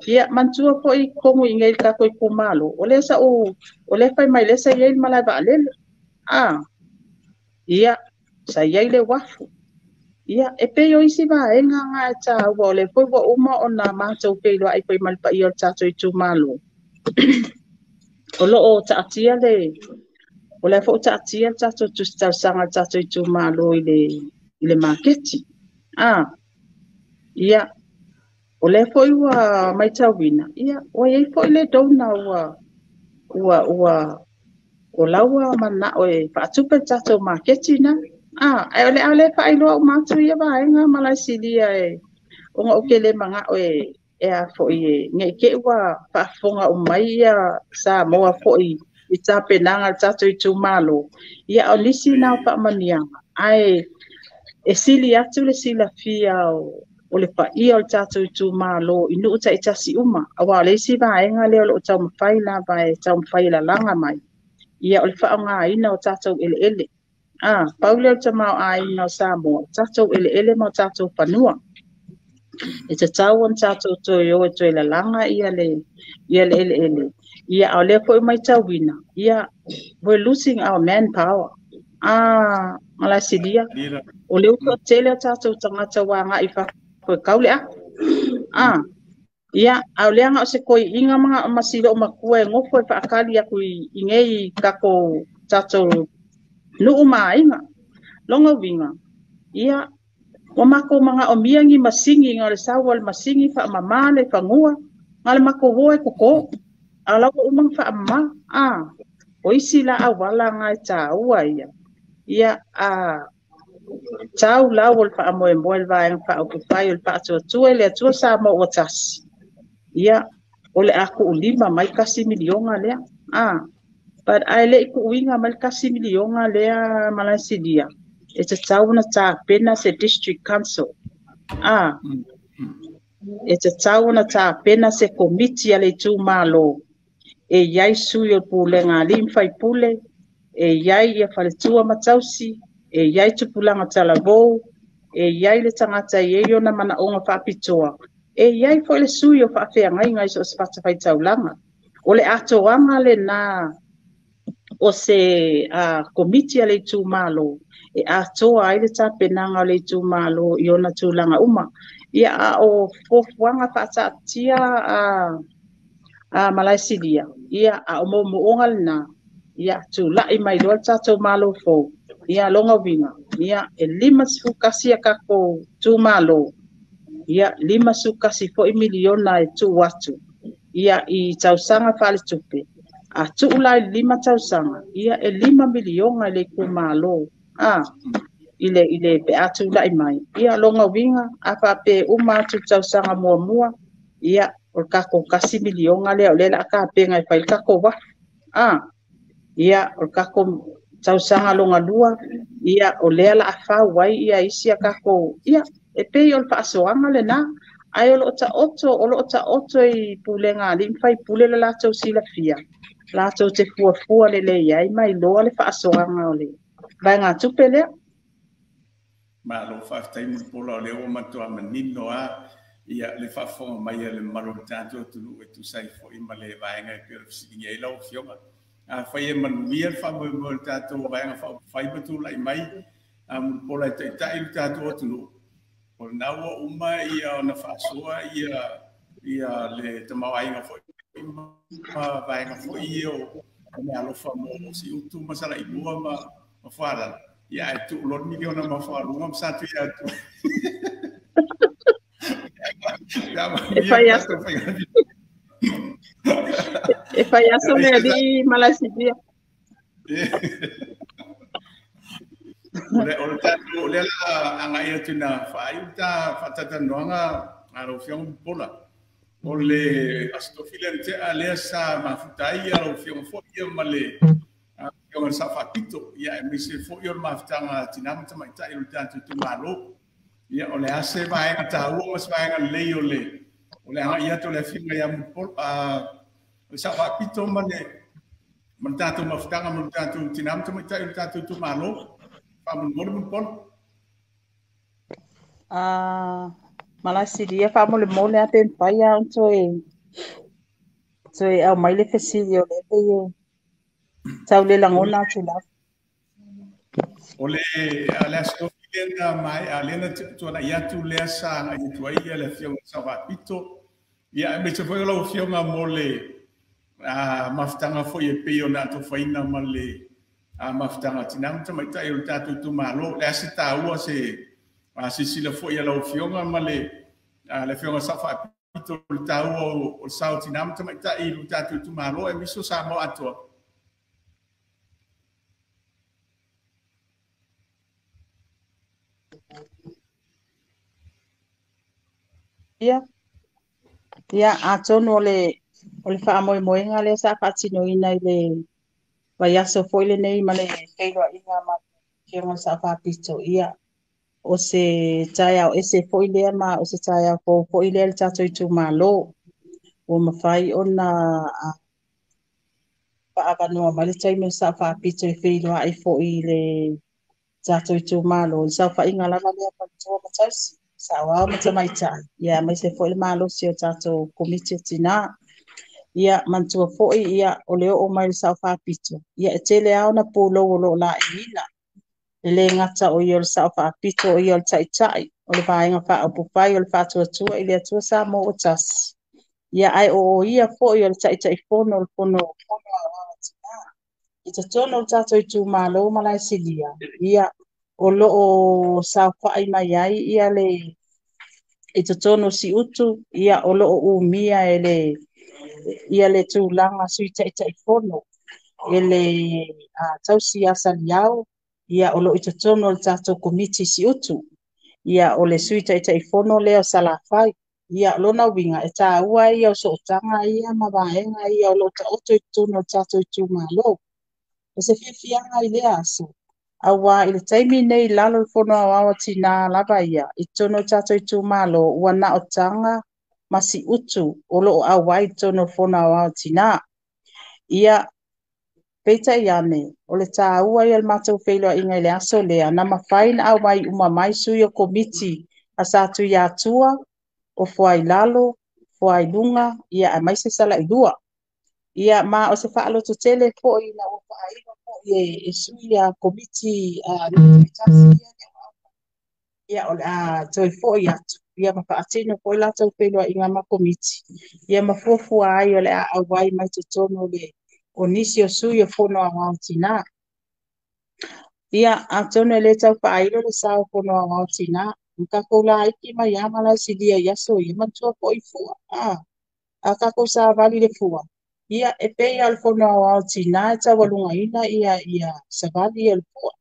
Ia, manatua foi kongo i ngei le tatou itumalo, o lea sa o lea fai mai lea sa iai le malae vaalele. Ia, sa iai le wafu. Ia, e pei o isi vaega nga e tāua, o le foi ua uma ona matou feiloai foi ma le paia o le tatou itumalo. O lo o taatia le, o lea foi taatia le tatou tusi talosaga le tatou itumalo i le maketi. Ia, o lea foi ua maitauina, ia, ua iai foi le dona ua o laua manao e faatupe le tatou maketi na. Ae o le a le faailoa uma atu ia vaega Malaesilia e ona o ke le mangao e a foi e nei te ua faafofoga uma ia Samoa foi i tapenaga le tatou itumalo. Ia o nisi na o faamaniaga, ae e sili atu le silafia o le paia o le tatou itumalo i nuu taitasi uma. Aua o le isi vaega lea o lo o taumafai lava e taumafai e lalaga mai, ia o le faaaogaina o tatou eleele. Pau lea o le tamaoaiga o Samoa, tatou eleele ma o tatou fanua. E tatau ona tatou toe o e toe lalaga ia le eleele. Ia, a o lea foi maitauina, ia, we're losing our manpower. Malaesilia, o lea ua toatele o tatou tagata ua agai i fafo e kau le afu. Ia, a o lea na o se koiiga ma silo matua e ngofo e faakali aku i nei tatou nuu ma aiga. Longa uiga, ia, ua matou manaomia ni masini nga le sau o le masini faamama le fagua, nga le matou o e koko. A o la ua uma ona faamama. A o isi la auala ga e tāua ia. Ia a tau lau o le faamoemoe le vaega faaupufai o le faatuatua i le Atua Samoa ua tasi. Ia o le a kuulima mai $1 miliona lea. A but ae le i kuuina mai le $1 miliona lea Malaesilia, e tatau ona tapena se district council. A e tatau ona tapena se komiti a le itumalo e i ai sui o le pulega a alii ma faipule, e i ai ia faletua ma tausi, e i ai tupulaga talavou, e i ai le tagata e i ai ona manaoga faapitoa, e i ai foi le sui o faafeagaiga i so o se fatafaitaulaga. O le atoaga lena o se komiti a le itumalo e atoa ai le tapenaga o le itumalo i ona tulaga uma. Ia a o fuafuaga faataatia a Malaesilia, ia a o moomooga lena, ia tulai mai loa le tatou malo fou. Ia longa uiga, ia e 51 a tatou itumalo, ia 51 foi miliona e tuu atu, ia i tausaga faaletupe. A tuu la i 5 tausaga, ia e 5 miliona i le itumalo, a i le pe a tulai mai. Ia longa uiga, a faapea uma atu tausaga muamua, ia o le tatou $1 miliona lea o lea o le a tapena e fai le tatou uafu. A ia o le tatou tausaga longa lua, ia o lea la a fau ai ia isi a tatou, ia e pei o le faasoaga lena. Ae o loo taoto i pulega a alii ma faipule le latou silafia, latou te fuafua lelei ai ma iloa le faasoaga o le vaegatupe lea. Malo faafetai Mulipola o lea ua matua manino a ia le faafofoga mai a le mamalu o le tatou atunuu e tusa ai foi ma le vaega e pei ona fesiligia ai lau Afioga. Afai e manuia le faamoemoe o le tatou vaega faaupufai ma tulai mai a Mulipola e taitai le tatou atunuu, o lena ua uma ia ona faasoa ia le tamaoaiga foi ma vaega foi ia o meaalofa mo Siutu ma Salailua ma Fualala. Ia ae tuu loa le miliona ma Fualuga ma Satuia atu. E fai aso. E fai aso le alii Malaesilia. O le tatou lea la agai atu na faaiu ta faatatalanoaga a lau Afioga Mulipola. O le Aso Tofi lea na tea lea sa mafuta ai lau Afioga foi ia ma le Afioga i le Sao Faapito, ia aemaise foi o le mafutaga a tina ma tamaitai o le tatou itumalo. Ia o le a se vaega taua ma se vaega lelei o le agai atu o le Afioga ia Mulipola, o le Sao Faapito ma le tatou mafutaga ma le tatou tina ma tamaitai o le tatou itumalo. Faamolemole Mulipola. Malaesilia faamolemole a pe mafai lava ona toe aumai le fesili o lea pei e tau le lagona atu lava. O le Aso Tofi lea na maea lea na tuanai atu lea sa agai atu ai le Afioga i le Sao Faapito. Ia aemaise foi o lau Afioga mo le mafutaga foi e pei ona atofaina ma le mafutaga tina ma tamaitai o le tatou itumalo. Le a se taua se silasila foi a lau Afioga ma le Afioga Sao Faapito le taua o le sao tina ma tamaitai i le tatou itumalo aemaise o Samoa atoa. Ia atonu o le faamoemoega lea sa faatinoina i le vaiaso foi lenei ma le feiloaiga ma le Afioga i le Sao Faapito. Ia o se taeao ese foi lea ma o se taeao fou foi lea le tatou itumalo ua mafai ona faaavanoa mai le taimi o le Sao Faapito e feiloai foi i le tatou itumalo. Le saofaiga lava lea faletua ma tausi, saoao ma tamaitai, ia aemaise foi le malosi o tatou komiti o tina. Ia manatua foi ia o le oo mai le Sao Faapito, ia e tele lava ona pulou o loo laeiina. E le gata o ia o le Sao Faapito, o ia o le taitai, o le vaega faaupufai o le faatuatua i le Atua Samoa ua tasi. Ia ae o ia foi o le Taitaifono o le Fono Aoao a Tina. I totonu o le tatou itumalo Malaesilia, ia o loo saofai mai ai ia le i totonu o Siutu, ia o loo umia e le ia le tulaga sui Taitaifono. e le tausi ia Saliao, ia o loo i totonu o le tatou komiti siutu. Ia o le sui taitaifono lea o Salafai. Ia lona uiga e taua ia o sootaga ia ma vaega ia o loo taoto i totonu o le tatou itumalo. O se fiafiaga i lea aso, auā i le taimi nei lalo le fono aoao a tinā lava ia i totonu o le tatou itumalo ua na o taga ma siutu o loo auai i totonu o le fono aoao a tinā. Ia peitai ane, o le taua ia o le matou feiloaiga i le aso lea, na mafai na auai uma mai sui o komiti a Satuiatua, o Fuailalo, Fuailuga, ia aemaise Salailua. Ia ma o se faalototele foi ina ua faailo foi e sui a komiti a tasi ia o le a toe foi atu ia ma faatino foi latou feiloaiga ma komiti ia ma fuafua ai o le a auai mai totonu o nisi o sui o fono aoao tinā. Ia atonu e le tau faailo le sao fono aoao tinā. Ma tatou laiti mai lava ma laesilia i aso ia, manatua foi fua. A tatou savali le fua, ia e pei lava o le fono aoao tinā e taualugaina ia savali ia o le fua.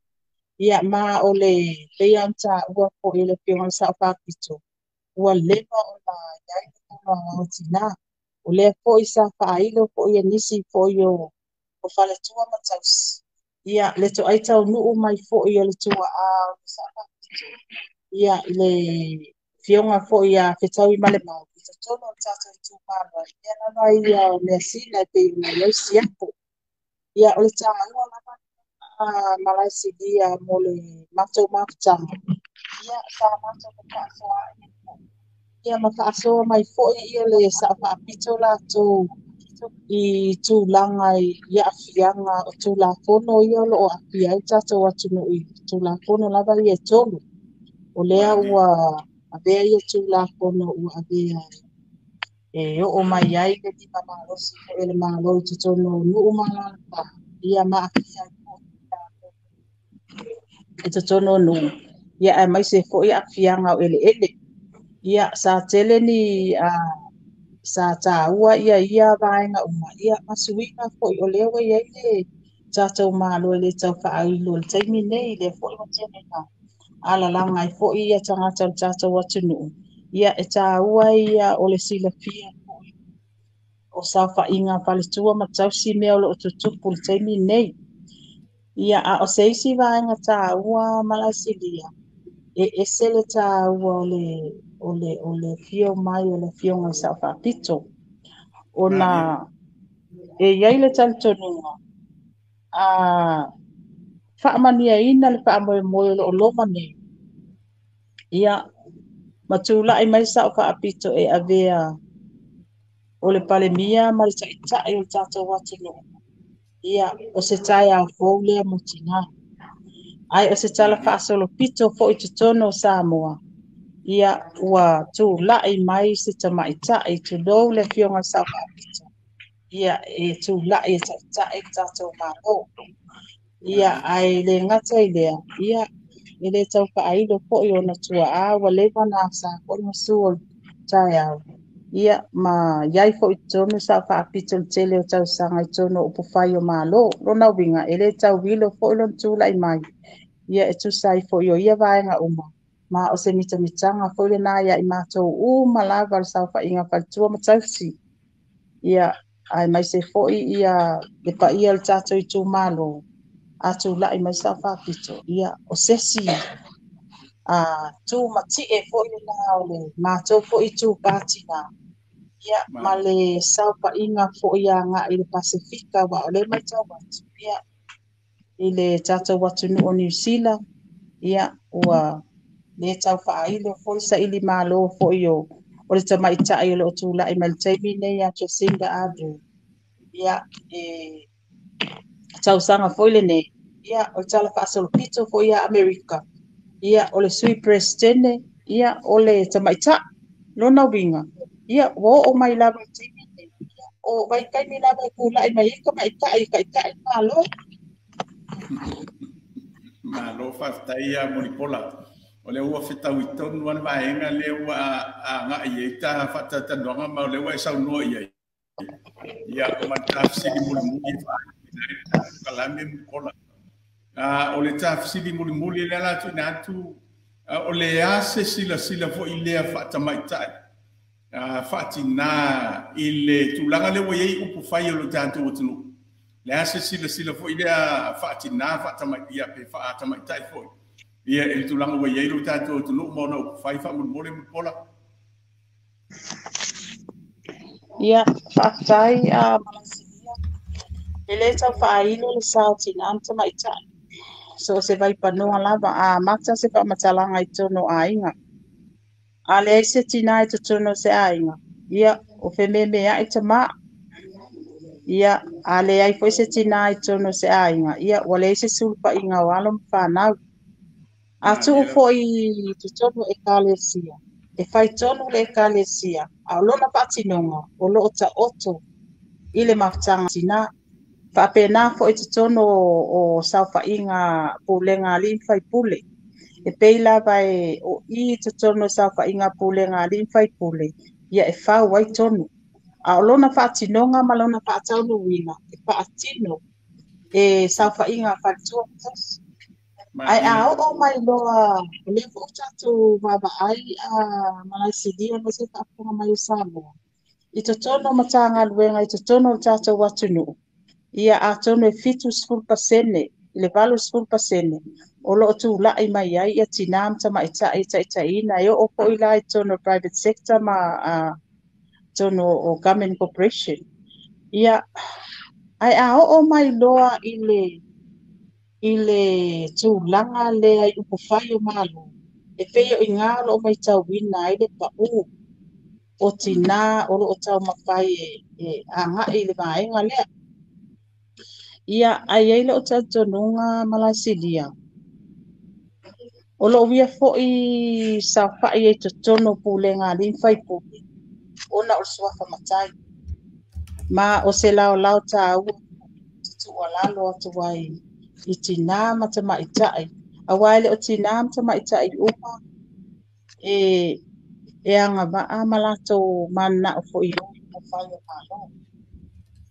Ia ma o le pei lava ona taua foi e le Afioga i le Sao Faapito, ua leva ona i ai le fono aoao tinā. O lea foi sa faailo foi e nisi foi o faletua ma tausi, ia le toai taunuu mai foi o le tuaa o le Sao Faapito, ia i le afioga foi ia Fetaui Malemau, i totonu o le tatou itumalo, ia lava ia o measina e pei ona i ai siapo. Ia o le taua lava Malaesilia mo le matou mafutaga, ia sa matou faasoa ia ma faasoa mai foi ia le Sao Faapito latou i tulaga i aafiaga o Tulafono ia o loo aafia ai tatou atunuu i Tulafono lava ia e 3. O lea ua avea ia Tulafono ua avea e oo mai ai le lima malosi foi o le Malo i totonu o nuu ma alaalafaga, ia ma aafia ai foi i totonu o nuu, ia aemaise foi aafiaga o eleele. Ia sa tele ni sa taua ia vaega uma, ia ma suiga foi o lea ua i ai le tatou Malo e le tau faailo i le taimi nei, lea foi ua tele na alalaga ai foi ia tagata o le tatou atunuu. Ia e taua ia o le silafia foi o saofaiga faletua ma tausi mea o loo tutupu i le taimi nei. Ia a o se isi vaega taua Malaesilia, e ese le taua o le afio mai o le afioga i Sao Faapito, ona e i ai le talitonuga a faamaniaina le faamoemoe o loo loma nei. Ia ma tulai mai Sao Faapito e avea o le Palemia ma le taitai o le tatou atunuu. Ia o se taeao fou lea mo tinā. Ai o se tala faasolopito foi i totonu o Samoa. Ia ua tulai mai se tamaitai, tulou le afioga i le Sao Faapito, ia e tulai e taitai le tatou Malo. Ia ae le gata i lea, ia e le tau faailo foi ona tuaa ua leva na asa foi masu o le taeao. Ia ma iai foi i totonu Sao Faapito le tele o tausaga i totonu o upufai o Malo. Lona uiga e le tauilo foi lona tulai mai, ia e tusa ai foi o ia vaega uma. Ma o se mitamitaga foi lena ia i matou uma lava le saofaiga faletua ma tausi. Ia aemaise foi ia le paia o le tatou itumalo, a tulai mai Sao Faapito, ia o se isi tu matie foi lena o le matou foi itupa tinā. Ia ma le saofaiga foi agai i le Pasefika, aua o lea e matau atu ia i le tatou atunuu o Niu Sila, ia ua le tau faailo foi saili malo foi o le tamaitai o loo tulai mai le taimi nei ia Jacinda Ardern. Ia e tausaga foi lenei, ia o le tala faasolopito foi ia Amerika, ia o le sui presidente, ia o le tamaitai. Lona uiga, ia ua oo mai lava i le taimi nei, ia o vaitaimi lava e tulai mai ai tamaitai e taitai le Malo. Malo faafetai ia Mulipola. O lea ua fetaui tonu lava le vaega lea ua agai ai ta faatatalanoaga ma o lea ua e saunoa i ai. Ia ma le ta fesili mulimuli. Kalame Mulipola. O le tafesili mulimuli lea la tuuina atu, o le a se silasila foi lea faatamaitai faatinā i le tulaga lea ua i ai upu fai o le tatou atunuu? Le a se silasila foi lea faatinā faatamaitai pe faatamaitai foi ia i le tulaga ua i ai lo tatou atunuu ma ona upu fai faamolemole, Mulipola? Ia, faafetai a Malasilia. E lē tau faailo le sa o tinā ma tamaitai. So o se vaipanoa lava a amata se faamatalaga i totonu o aiga. A leai se tinā i totonu o se aiga, ia, o fememea'i tamā. Ia, a leai foi se tinā i totonu o se aiga, ia, ua leai se sulupa'iga o alo ma fanau. A tuu foi i totonu o ekalesia, e fai tonu le ekalesia, a o lona faatinoga o loo taoto i le mafutaga tinā. Faapena foi totonu o saofaiga pulega a alii ma faipule. E pei lava e o i totonu o saofaiga pulega a alii ma faipule, ia e fau ai tonu. A o lona faatinoga ma lona faataunuuina, e faatino e saofaiga faletua ma tausi. Ae a oo mai loa, o lea foi ua tatou vaavaai a Malaisilia aemaise faafofoga mai o Samoa, i totonu o Matagaluega i totonu o le tatou atunuu, ia atonu e 70% i le 80% o loo tula'i mai ai ia tinā ma tamaitai e taitaiina, e oo foi la i totonu o private sector ma totonu o government corporation. Ia, ae a oo mai loa i le tulaga lea i upufai o Malo, e pei o iga o loo matauina ai le pa'ū o tinā o loo taumafai e aga'i i le vaega lea. Ia, ae i ai lou talitonuga Malaesilia, o lou ia foi saofa'i ai totonu o pulega a alii ma faipule, ona o le suafa matai. Ma o se laolao tāua te tuualalo atu ai i tinā ma tamaitai, auā e le o tinā ma tamaitai uma e agavaa ma latou mananao foi i o i upufai o Malo.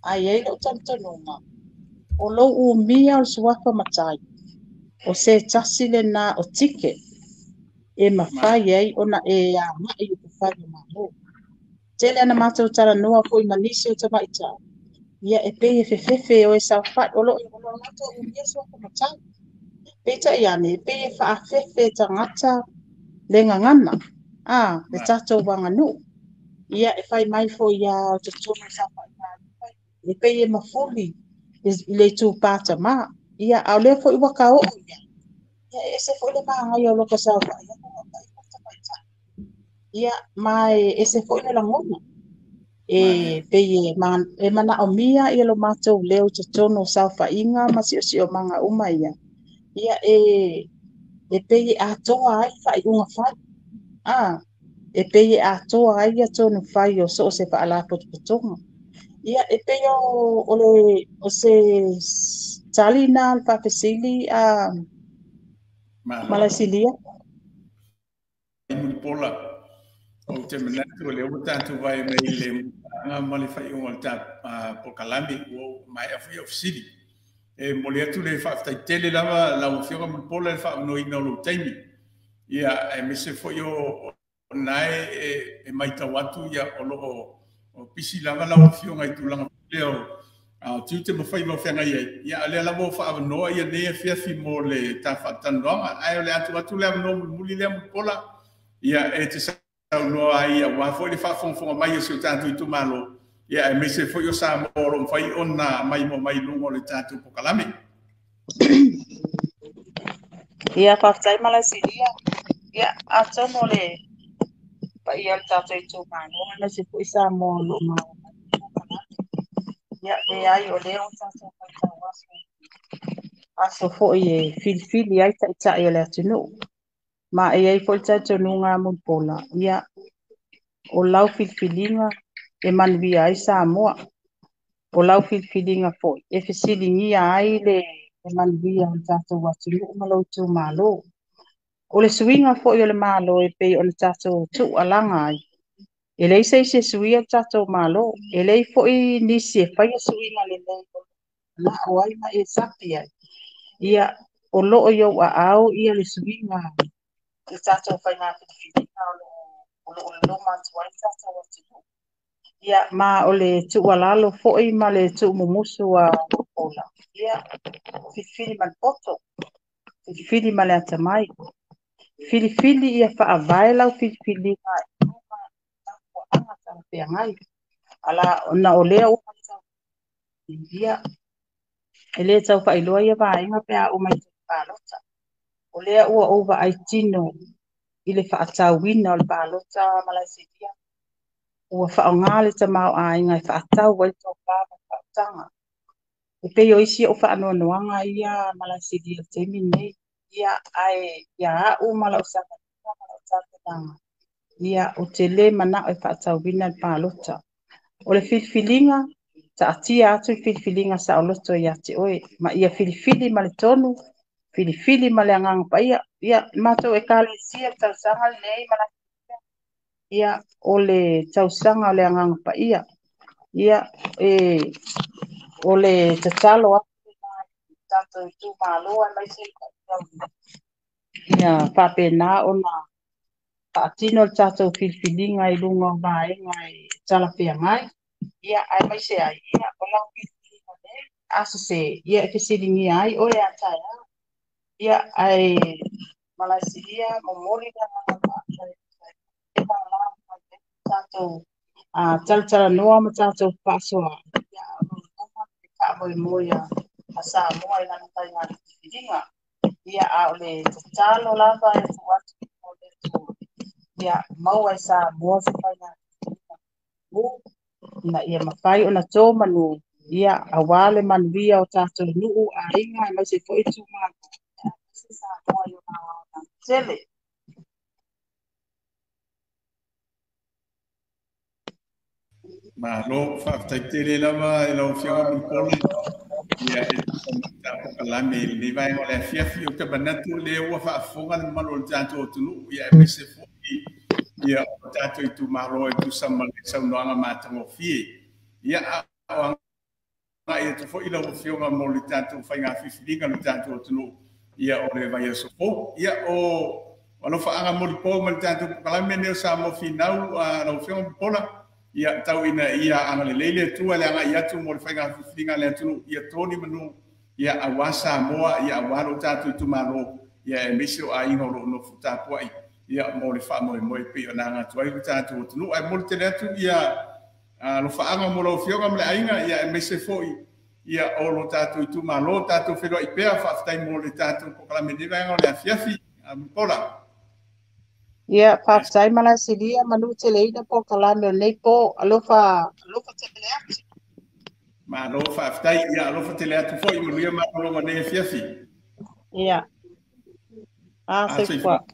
Ae i ai lou talitonuga, o lou umia o le suafa matai, o se tasi lenā o ticket e mafai ai ona e aga'i i upufai o Malo. Tele ana matou talanoa foi ma nisi o tamaitai, ia e pei e fefefe o e saofa'i o loo latou umia suafa matai. Peitai ane, e pei e faafefe tagata le gagana, a le tatou aganuu. Ia e fai mai foi ia o totonu o saofaiga e pei e mafuli i le itupā tamā. Ia, a o lea foi ua kao'o ia, ia e ese foi le magaia o lota saofa'i atu tamaitai. Ia, ma e ese foi le lagona. E pei e manaomia ia lo matou leo i totonu o saofaiga ma siosiomaga uma ia. Ia e pei e atoa ai faaiuga fai. A, e pei e atoa ai ia tonu fai o so o se faalapotopotoga. Ia e pei o se tali na le faafesili a Malaisilia. Mulipola, ou te manatu o lea ua tatou vae mai i le mutaga ma le faaiuga o le ta polokalame ua maea foi au fesili. E momoli atu le faafetai tele lava lau Afioga Mulipola i le faaavanoaina o lou taimi. Ia, aemaise foi o na e matau atu ia o lo o pisi lava lau Afioga i tulaga lea o tiute ma faiva o feagai ai. Ia, a lea lava ua faaavanoa ia nei afiafi mo le ta faatalanoaga. Ae o le atu atu le avanoa mulimuli lea Mulipola, ia e te saunoa ai aua foi le faafogafoga mai o si o tatou itumalo. Ia, aemaise foi o Samoa o lo o mafai ona maimoa mai i luga o le tatou polokalame. Ia, faafetai Malaesilia. Ia, atonu o le paia o le tatou itumalo aemaise foi Samoa o loo maua mai polokalame. Ia, leai o lea ua tatou matau aso aso foi e filifili ai taitai o le atunuu. Ma e i ai foi le talitonuga Mulipola, ia o lau filifiliga e manuia ai Samoa. O lau filifiliga foi e fesiligia ai le manuia o le tatou atunuu ma lou itumalo. O le suiga foi o le Malo e pei ona tatou tuualaga ai, e leai se isi e suia le tatou Malo, e leai foi nisi e faia suiga lelei mana'o ai ma e sapi ai, ia o loo i ou aao ia le suiga le tatou faiga filifiliga o loo loma atu ai tatou atunuu. Ia ma o le tuualalo foi ma le tuumumusu a Mulipola, ia filifili ma le poto, filifili ma le atamai, filifili ia faavae lau filifiliga i luga o mafuaaga talafeagai. Ala ona o lea ua ia e le tau faailoa ia vaega pe a oo mai i palota. O lea ua ou vaai tino i le faatauina o le palota Malaesilia, ua faaaoga le tamaoaiga e faatau ai le tofa ma le faautaga. E pei o isi ou faanoanoaga ia Malaesilia i le taimi lenei. Ia ae ia au ma lau savaliga ma lau tapenaga, ia ou te le manao e faatauina le palota. O le filifiliga, taatia atu i filifiliga saoloto ia te oe, ma ia filifili ma le tonu, filifili ma le agaga paia. Ia matou ekalesia le tausaga lenei Malaesilia, ia o le tausaga o le agaga paia. Ia o le tatalo atu lena i tatou itumalo aemaise ia faapena ona faatino le tatou filifiliga i luga o vaega e talafeagai. Ia aemaise ai ia o lau filifiliga nei a sese, ia e fesiligia ai oe a taeao. Ia ae Malaesilia momoli le agaga faafetai e tatou talatalanoa ma tatou faasoa. Ia o lo o le faamoemoe a Samoa i lana faiga filifiliga. Ia a o le tatalo lava e tuu atu i le Atua, ia maua e Samoa se faiga filifiliga ina ia mafai ona to manu, ia aua le manuia o tatou nuu, aiga aemaise foi itumalo, aemaise Samoa i ona aoga tele. Malo, faafetai tele lava i lau Afioga Mulipola. Ia e tapokalame i lenei vaega o le afiafi. Ou te manatu lea ua faafofoga le mamalu o le tatou atunuu, ia aemaise foi ia o tatou itumalo e tusa ma le saunoaga matagofie. Ia a o agai atu foi lau Afioga mo le tatou faiga filifiliga o le tatou atunuu, ia o le vaiaso fou. Ia o alofaaga molipo ma le tatou pokalame lenei o Samoa Finau, lau Afioga Mulipola, ia tau ina ia agalelei le Atua le agai atu mo le faiga filifiliga a le atunuu, ia toni manu, ia aua Samoa, ia aua lo tatou itumalo, ia aemaise o aiga o lo o nofo tapuai, ia mo le faamoemoe pei ona aga atu ai lo tatou atunuu. Ae momoli tele atu ia alofaaga mo lau Afioga ma le aiga, ia aemaise foi ia o lo tatou itumalo, tatou feiloai pea. Faafetai mo le tatou pokalame nei vaega o le afiafi. Mulipola. Ia faafetai Malaesilia, manu teleina pokalame o lenei po. Alofa, alofa tele atu. Malo faafetai, ia alofa tele atu foi, manuia malologa nei afiafi. Ia. A soifua.